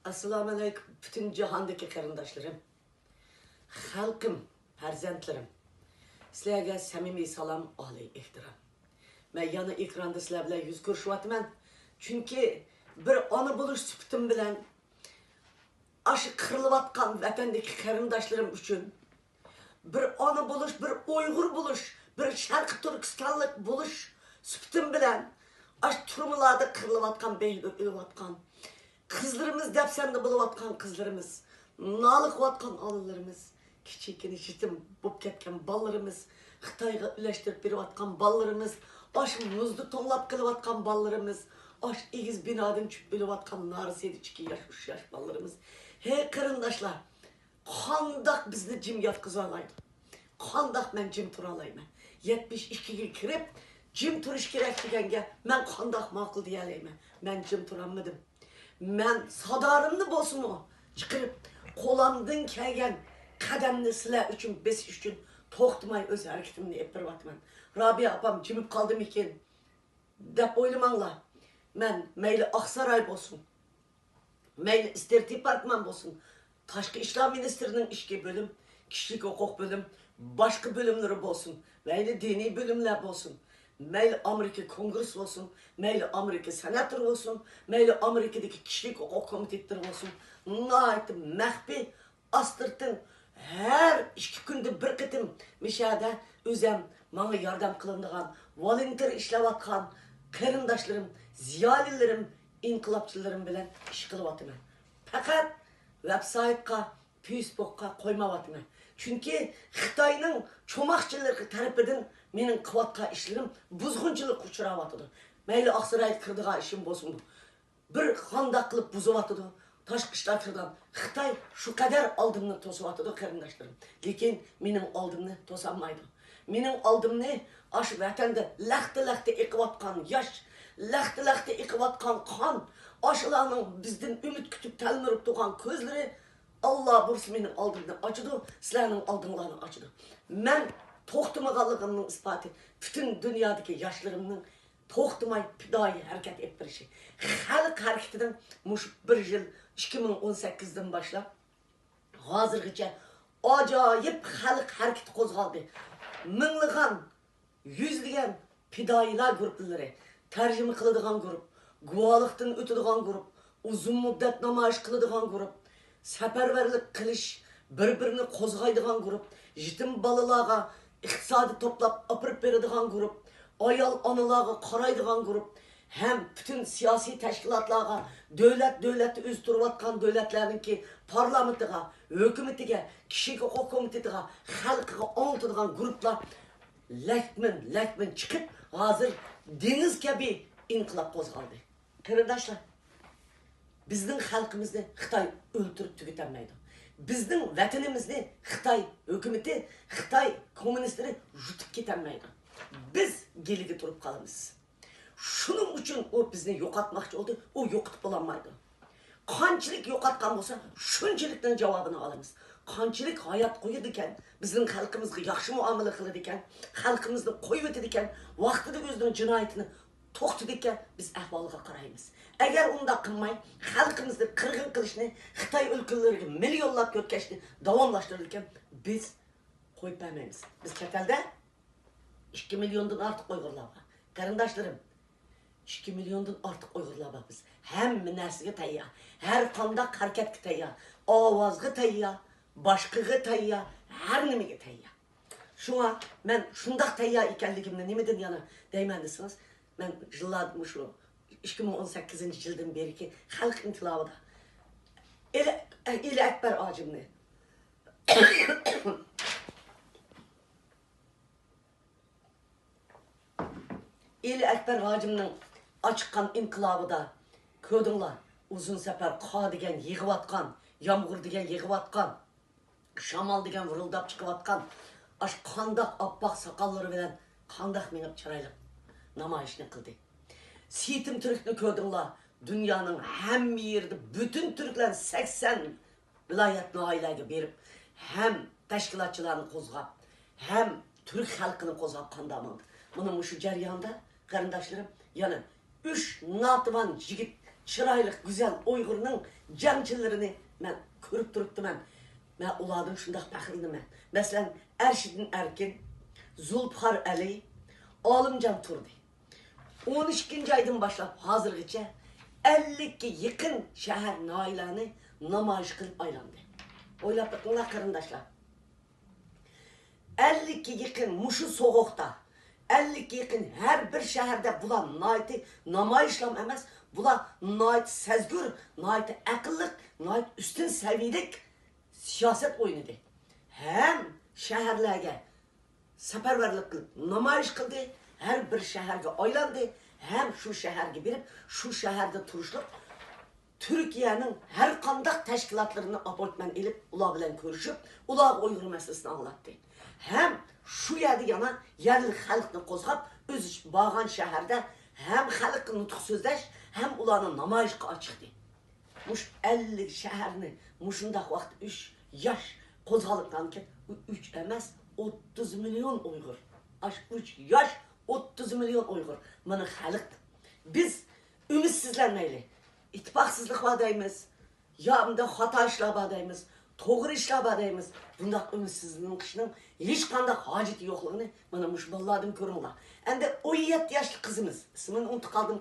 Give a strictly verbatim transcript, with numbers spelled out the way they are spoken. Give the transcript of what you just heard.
ئەسسالامۇئەلەيكۇم، پۈتۈن جاھاندىكى قېرىنداشلىرىم، خەلقىم، پەرزەنتلىرىم، سىلەرگە سەمىمىي سالام، ئالىي ئېھتىرام. مەن يەنە ئېكراندا سىلەر بىلەن يۈز كۆرۈشۈۋاتىمەن. چۈنكى بىر ئانا بولۇش سۈپىتىم بىلەن ئاشۇ قىرىلىۋاتقان ۋەتەندىكى قېرىنداشلىرىم ئۈچۈن، بىر ئانا بولۇش، بىر ئۇيغۇر بولۇش، بىر شەرقىي تۈركىستانلىق بولۇش سۈپىتىم بىلەن ئاشۇ تۈرمىلاردا قىرىلىۋاتقان، بېھىپ ئۆلۈۋاتقان قىزلىرىمىز، دەپسەندە بولۇۋاتقان قىزلىرىمىز، نالە قىلىۋاتقان ئانىلىرىمىز، كىچىككىنە يېتىم بولۇپ كەتكەن بالىلىرىمىز، خىتايغا ئۈلەشتۈرۈپ بېرىۋاتقان بالىلىرىمىز، ئاشۇ مۇزدا توڭلاپ قېلىۋاتقان بالىلىرىمىز، ئاشۇ ئېگىز بىنادىن چۈشۈپ ئۆلۈۋاتقان نارەسىدە ئىككى ياش، ئۈچ ياش بالىلىرىمىز. ھەي قېرىنداشلار، قانداق بىزنى جىم ياتقۇزالايدۇ؟ قانداق مەن جىم تۇرالايمەن؟ يەتمىش ئىككىگە كىرىپ، جىم تۇرۇش كېرەك دېگەنگە مەن قانداق ماقۇل دېيەلەيمەن؟ مەن جىم تۇرالمىدىم. مەن سادارىمنى بولسىمۇ چىقىرىپ، قولۇمدىن كەلگەن قەدەمنى سىلەر ئۈچۈن بېسىش ئۈچۈن توختىماي ئۆز ھەرىكىتىمنى ئېلىپ بېرىۋاتىمەن. رابىيە ئاپام جىمىپ قالدىمىكىن دەپ ئويلىماڭلار. مەن مەيلى ئاقساراي بولسۇن، مەيلى ئىستېر دېپارتمان بولسۇن، تاشقى ئىشلار مىنىستىرىنىڭ ئىچكى بۆلۈم، كىشىلىك ھوقۇق بۆلۈم، باشقا بۆلۈملىرى بولسۇن، مەيلى دىنىي بۆلۈملەر بولسۇن، مەيلى ئامېرىكا كونگرېسسى بولسۇن، مەيلى ئامېرىكا سېناتورى بولسۇن، مەيلى ئامېرىكىدىكى كىشىلىك ھوقۇق كومىتېتلىرى بولسۇن، ناھايىتى مەخپىي، ئاستىرتىن ھەر ئىككى كۈندە بىر قېتىم مىشەدە ئۆزەم ماڭا ياردەم قىلىنىدىغان، ۋولونتېر ئىشلەۋاتقان قېرىنداشلىرىم، زىيالىيلىرىم، ئىنقىلابچىلىرىم بىلەن ئىش قىلىۋاتىمەن. پەقەت ۋېبسايتقا، فېيسبۇكقا قويمايۋاتىمەن. چۈنكى خىتاينىڭ چوماقچىلىرى تەرىپىدىن مېنىڭ قىلىۋاتقان ئىشلىرىم بۇزغۇنچىلىققا ئۇچراۋاتىدۇ. مەيلى ئاقسارايغا كىرىدىغان ئىشىم بولسۇن، بۇ بىر قانداق قىلىپ بۇزۇۋاتىدۇ. تاشقى ئىشلار كىرىدىغان خىتاي شۇ قەدەر ئالدىمنى توسۇۋاتىدۇ، قېرىنداشلىرىم. لېكىن مېنىڭ ئالدىمنى توسالمايدۇ. مېنىڭ ئالدىمنى ئاشۇ ۋەتەندە لەختە-لەختە ئېقىۋاتقان ياش، لەختە-لەختە ئېقىۋاتقان قان، ئاشۇلارنىڭ بىزدىن ئۈمىد كۈتۈپ تەلمۈرۈپ تۇرغان كۆزلىرى، ئاللا بۇيرۇسا مېنىڭ ئالدىمنى ئاچىدۇ، سىلەرنىڭ ئالدىڭلارنى ئاچىدۇ. مەن توختىمىغانلىقىمنىڭ ئىسپاتى پۈتۈن دۇنيادىكى ياشلىرىمنىڭ توختىماي پىدائىي ھەرىكەت ئېلىپ بېرىشى. خەلق ھەرىكىتىنىڭ مۇشۇ بىر يىل، ئىككى مىڭ ئون سەككىزدىن باشلاپ ھازىرغىچە ئاجايىپ خەلق ھەرىكىتى قوزغالدى. مىڭلىغان، يۈزلىگەن پىدائىيلار گۇرۇپپىلىرى، تەرجىمە قىلىدىغان گۇرۇپ، گۇۋاھلىقتىن ئۆتىدىغان گۇرۇپ، ئۇزۇن مۇددەت نامايىش قىلىدىغان گۇرۇپ، سەپەرۋەرلىك قىلىش، بىر-بىرىنى قوزغايدىغان گۇرۇپ، يېتىم بالىلارغا ئىقتىسادىي توپلاپ ئاپىرىپ بېرىدىغان گۇرۇپ، ئايال ئانىلارغا قارايدىغان گۇرۇپ ھەم پۈتۈن سىياسىي تەشكىلاتلارغا، دۆلەت، دۆلەتتە ئۆزى تۇرۇۋاتقان دۆلەتلەرنىڭكى پارلامېنتىغا، ھۆكۈمىتىگە، كىشىلىك ھوقۇق كومىتېتىغا، خەلقىگە ئاڭلىتىدىغان گۇرۇپلار لەكمىن، لەكمىن چىقىپ، ھازىر دېڭىز كەبى ئىنقىلاب قوزغالدى. قېرىنداشلار، بىزنىڭ خەلقىمىزنى خىتاي ئۆلتۈرۈپ تۈگىتەلمەيدۇ. بىزنىڭ ۋەتىنىمىزنى خىتاي ھۆكۈمىتى، خىتاي كوممۇنىستلىرى يۇتۇپ كېتەلمەيدۇ. بىز گىلىگە تۇرۇپ قالىمىز. شۇنىڭ ئۈچۈن ئۇ بىزنى يوقاتماقچى بولدى، ئۇ يوقىتىپ بولالمايدۇ. قانچىلىك يوقاتقان بولسا، شۇنچىلىكنىڭ جاۋابىنى ئالىمىز. قانچىلىك ھايات قويىدىكەن، بىزنىڭ خەلقىمىزغا ياخشى مۇئامىلە قىلىدىكەن، خەلقىمىزنى قويۇۋېتىدىكەن، ۋاقتىدا ئۆزىنىڭ جىنايىتىنى توختىتىدىكەن، بىز ئەھۋالغا قارايمىز. ئەگەر ئۇنداق قىلماي، خەلقىمىزنى قىرغىن قىلىشنى، خىتاي ئۆلكىلىرىگە مىليونلاپ يۆتكەشنى داۋاملاشتۇرىدىكەن، بىز قويۇپ بەرمەيمىز. بىز چەت ئەلدە ئىككى مىليوندىن ئارتۇق ئۇيغۇرلار بار. قېرىنداشلىرىم، ئىككى مىليوندىن ئارتۇق ئۇيغۇرلار بار بىز. ھەممە نەرسىگە تەييار. ھەر قانداق ھەرىكەتكە تەييار. ئاۋازغا تەييار، باشقىغا تەييار، ھەر نېمىگە تەييار. شۇڭا مەن شۇنداق تەييار ئىكەنلىكىمنى نېمىدىن يانا دەيمەن دېسىڭىز، مەن يىللار مۇشۇ ئىككى مىڭ ئون سەككىزىنچى يىلدىن بېرىكى خەلق ئىنقىلابىدا ئېلى، ئېلى ئەكبەر ھاجىمنى، ئېلى ئەكبەر ھاجىمنىڭ ئاچىققان ئىنقىلابىدا كۆردۈڭلار، ئۇزۇن سەپەر قار دېگەن يېغىۋاتقان، يامغۇر دېگەن يېغىۋاتقان، شامال دېگەن ۋۇرۇلداپ چىقىۋاتقان، ئاشۇ قانداق ئاپئاق ساقاللىرى بىلەن قانداق مېڭىپ چىرايلىق نامايىشنى قىلدى. سېيىتىم تۈركنى كۆردۈڭلار، دۇنيانىڭ ھەممە يېرىدە پۈتۈن تۈركلەر سەكسەن ۋىلايەت، ناھىيەلەرگە بېرىپ، ھەم تەشكىلاتچىلارنى قوزغاپ، ھەم تۈرك خەلقىنى قوزغاپ قانداق ماڭدى. مانا مۇشۇ جەرياندا، قېرىنداشلىرىم، يەنە ئۈچ ناتىۋان يىگىت چىرايلىق، گۈزەل ئۇيغۇرنىڭ جەڭچىلىرىنى مەن كۆرۈپ تۇرۇپتىمەن. مەن ئۇلاردىن شۇنداق پەخىرلىنىمەن. مەسىلەن، ئەرشىدىن ئەركىن، زۇلپىقار ئەلى، ئالىمجان تۇردى. ئون ئىككىنچى ئايدىن باشلاپ ھازىرغىچە ئەللىككە يېقىن شەھەر، ناھىيەلەرنى نامايىش قىلىپ ئايلاندى. ئويلاپ بېقىڭلار، قېرىنداشلار. ئەللىككە يېقىن مۇشۇ سوغۇقتا، ئەللىككە يېقىن ھەر بىر شەھەردە بۇلار ناھايىتى نامايىشلام ئەمەس، بۇلار ناھايىتى سەزگۈر، ناھايىتى ئەقىللىق، ناھايىتى ئۈستۈن سەۋىيەلىك سىياسەت ئوينىدى. ھەم شەھەرلەرگە سەپەرۋەرلىك قىلىپ نامايىش قىلدى، ھەر بىر شەھەرگە ئايلاندى، ھەم شۇ شەھەرگە بېرىپ، شۇ شەھەردە تۇرۇشلۇق تۈركىيەنىڭ ھەر قانداق تەشكىلاتلىرىنى ئاپوينتمېنت ئېلىپ، ئۇلار بىلەن كۆرۈشۈپ، ئۇلارغا ئۇيغۇر مەسىلىسىنى ئاڭلاتتى. ھەم شۇ يەردە يەنە يەرلىك خەلقنى قوزغاپ، ئۆزى بارغان شەھەردە ھەم خەلققە نۇتۇق سۆزلەش، ھەم ئۇلارنى نامايىشقا ئاچىقتى. مۇشۇ ئەللىك شەھەرنى مۇشۇنداق ۋاقىتتا ئۈچ ياش قوزغالغانكەن، ئۇ ئۈچ ئەمەس، ئوتتۇز مىليون ئۇيغۇر. ئاشۇ ئۈچ ياش، ئوتتۇز مىليون ئۇيغۇر. مانا خەلق. بىز ئۈمىدسىزلەنمەيلى. ئىتتىپاقسىزلىق بار دەيمىز، يا بۇنداق خاتا ئىشلار بار دەيمىز، توغرا ئىشلار بار دەيمىز. بۇنداق ئۈمىدسىزلىنىشنىڭ ھېچقانداق ھاجىتى يوقلۇقىنى مانا مۇشۇ بالىلاردىن كۆرۈڭلار. ئەمدى ئون يەتتە ياشلىق قىزىمىز، ئىسمىنى ئۇنتۇپ قالدىم،